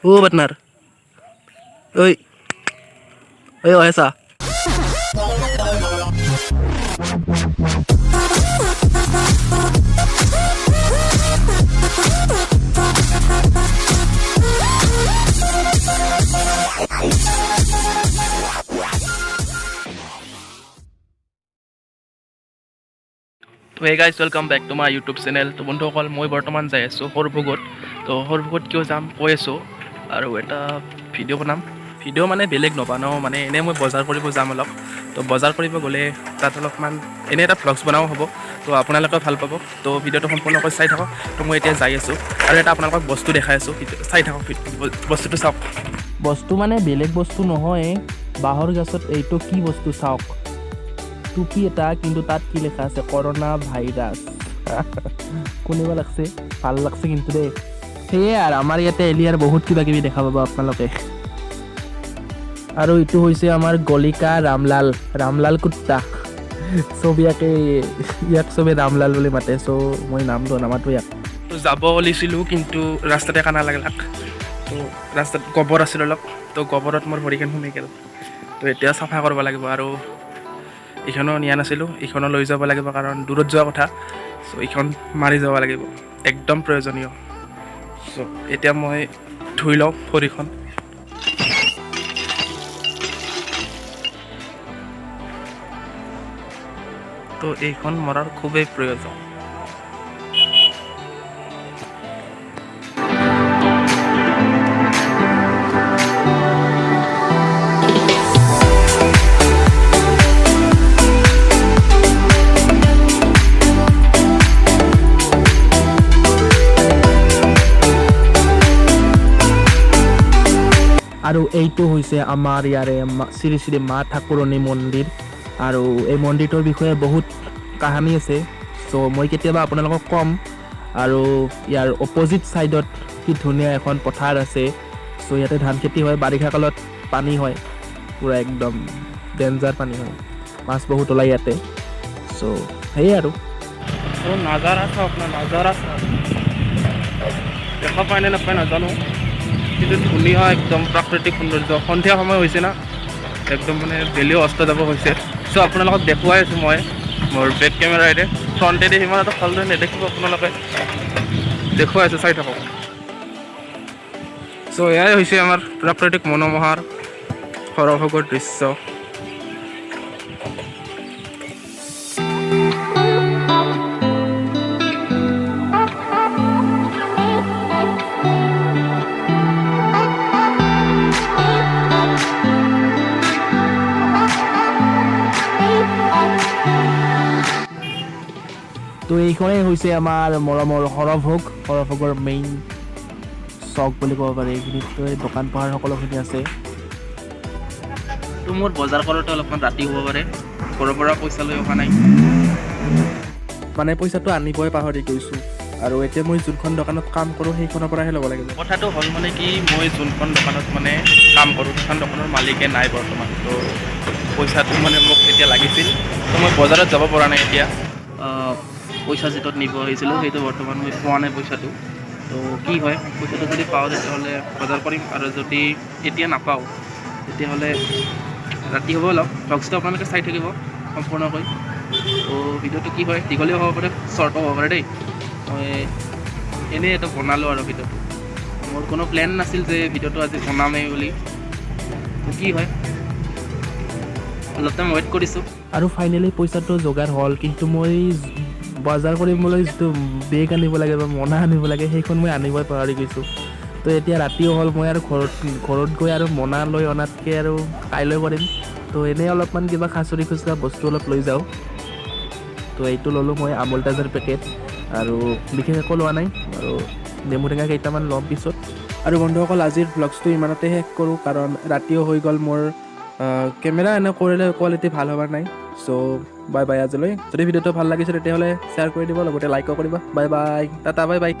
অ' partner, ঐ ঐ, অহেছা। তো hey guys, welcome back to my YouTube channel. তো বন্ধুসকল, মই বৰ্তমান যাই আছোঁ সৰভোগত। তো সৰভোগত কিয় যাম কৈ আছোঁ আৰু এটা ভিডিঅ' বনাম। ভিডিঅ' মানে বেলেগ নবনাওঁ, মানে এনেই মই বজাৰ কৰিব যাম অলপ। তো বজাৰ কৰিব গ'লে তাত অলপমান এনেই এটা ভ্লগছ বনাও হ'ব, তো আপোনালোকেও ভাল পাব। তো ভিডিঅ'টো সম্পূৰ্ণকৈ চাই থাকক। তো মই এতিয়া যাই আছোঁ আৰু এটা আপোনালোকক বস্তু দেখাই আছোঁ, চাই থাকক। বস্তুটো চাওক। বস্তু মানে বেলেগ বস্তু নহয়, বাঁহৰ গছত এইটো কি বস্তু চাওক। টুপি এটা, কিন্তু তাত কি লেখা আছে? Corona virus. কোনেবা লাগছে, ভাল লাগছে কিন্তু দেই। সেয়ে আৰু আমাৰ ইয়াতে এলিয়াৰ বহুত কিবা কিবি দেখা পাব আপোনালোকে। আৰু এইটো হৈছে আমাৰ গলিকা ৰামলাল, ৰামলাল কুত্তা। চব ইয়াকে, ইয়াক চবে ৰামলাল বুলি মাতে। চ' মই নামটো নামাতো ইয়াক। তো যাব ওলাইছিলোঁ, কিন্তু ৰাস্তাতে কানা লাগিলাক। তো ৰাস্তাত গোবৰ আছিল অলপ, তো গোবৰত মোৰ ভৰিখন সোমাই গ'ল। তো এতিয়া চাফা কৰিব লাগিব আৰু এইখনো নিয়া নাছিলোঁ, এইখনো লৈ যাব লাগিব, কাৰণ দূৰত যোৱা কথা। চ' এইখন মাৰি যাব লাগিব, একদম প্ৰয়োজনীয়। চ' এতিয়া মই ধুই লওঁ ভৰিখন। তো এইখন মৰাৰ খুবেই প্ৰয়োজন। আৰু এইটো হৈছে আমাৰ ইয়াৰে শ্ৰী শ্ৰী মা ঠাকুৰণী মন্দিৰ। আৰু এই মন্দিৰটোৰ বিষয়ে বহুত কাহানী আছে, চ' মই কেতিয়াবা আপোনালোকক ক'ম। আৰু ইয়াৰ অপজিট ছাইডত কি ধুনীয়া এখন পথাৰ আছে। চ' ইয়াতে ধান খেতি হয়, বাৰিষা কালত পানী হয়, পূৰা একদম ডেঞ্জাৰ পানী হয়, মাছ বহুত ওলায় ইয়াতে। চ' সেয়ে আৰু নাজাৰা চাওক না, নাজাৰা চাওক। দেখা পায় নে নাপায় নাজানো, কিন্তু ধুনীয়া একদম প্ৰাকৃতিক সৌন্দৰ্য। সন্ধিয়া সময় হৈছে না, একদম মানে বেলিও অস্ত যাব হৈছে। চ' আপোনালোকক দেখুৱাই আছোঁ মই মোৰ বেক কেমেৰাইৰে। ফ্ৰণ্টেদি সিমান এটা ভালদৰে নেদেখিব আপোনালোকে। দেখুৱাই আছোঁ, চাই থাকক। চ' এয়াই হৈছে আমাৰ প্ৰাকৃতিক মনোমোহাৰ সৰভোগৰ দৃশ্য। তো এইখনেই হৈছে আমাৰ মৰমৰ সৰভোগ, সৰভোগৰ মেইন চক বুলি ক'ব পাৰি। এইখিনিত এই দোকান পোহাৰ সকলোখিনি আছে। তো মোৰ বজাৰ কৰোঁতে অলপমান ৰাতি হ'ব পাৰে। ঘৰৰ পৰা পইচা লৈ অহা নাই, মানে পইচাটো আনিবই পাহৰি গৈছোঁ। আৰু এতিয়া মই যোনখন দোকানত কাম কৰোঁ, সেইখনৰ পৰাহে ল'ব লাগিব। কথাটো হ'ল মানে কি, মই যোনখন দোকানত মানে কাম কৰোঁ, সেইখন দোকানৰ মালিকে নাই বৰ্তমান। তো পইচাটো মানে মোক এতিয়া লাগিছিল, তো মই বজাৰত যাব পৰা নাই এতিয়া। পইচা যিটোত নিব আহিছিলোঁ, সেইটো বৰ্তমান মই পোৱা নাই পইচাটো। তো কি হয়, পইচাটো যদি পাওঁ তেতিয়াহ'লে বজাৰ কৰিম আৰু যদি এতিয়া নাপাওঁ তেতিয়াহ'লে ৰাতি হ'ব অলপ। ভ্লগছটো আপোনালোকে চাই থাকিব সম্পূৰ্ণকৈ। তো ভিডিঅ'টো কি হয়, দীঘলীয়াও হ'ব পাৰে, শ্বৰ্টো হ'ব পাৰে দেই। মই এনেই এটা বনালোঁ আৰু ভিডিঅ'টো, মোৰ কোনো প্লেন নাছিল যে ভিডিঅ'টো আজি বনামেই বুলি। তো কি হয়, অলপ টাইম ৱেইট কৰিছোঁ আৰু ফাইনেলি পইচাটো যোগাৰ হ'ল। কিন্তু মই বজাৰ কৰিবলৈ যিটো বেগ আনিব লাগে বা মোনা আনিব লাগে, সেইখন মই আনিবই পাহৰি গৈছোঁ। তো এতিয়া ৰাতিও হ'ল, মই আৰু ঘৰত গৈ আৰু মোনা লৈ অনাতকৈ আৰু কাইলৈ কৰিম। তো এনেই অলপমান কিবা খাচৰি খুচৰা বস্তু অলপ লৈ যাওঁ। তো এইটো ল'লোঁ মই আমুল তাজাৰ পেকেট, আৰু বিশেষ একো লোৱা নাই। আৰু নেমু টেঙা কেইটামান ল'ম পিছত। আৰু বন্ধুসকল, আজিৰ ভ্লগছটো ইমানতে শেষ কৰোঁ, কাৰণ ৰাতিও হৈ গ'ল। মোৰ কেমেৰা এনে কৰিলে কোৱালিটি ভাল হোৱা নাই। চ' বাই বাই আজিলৈ। যদি ভিডিঅ'টো ভাল লাগিছে, তেতিয়াহ'লে শ্বেয়াৰ কৰি দিব, লগতে লাইকো কৰিব। Bye bye, tata, bye bye.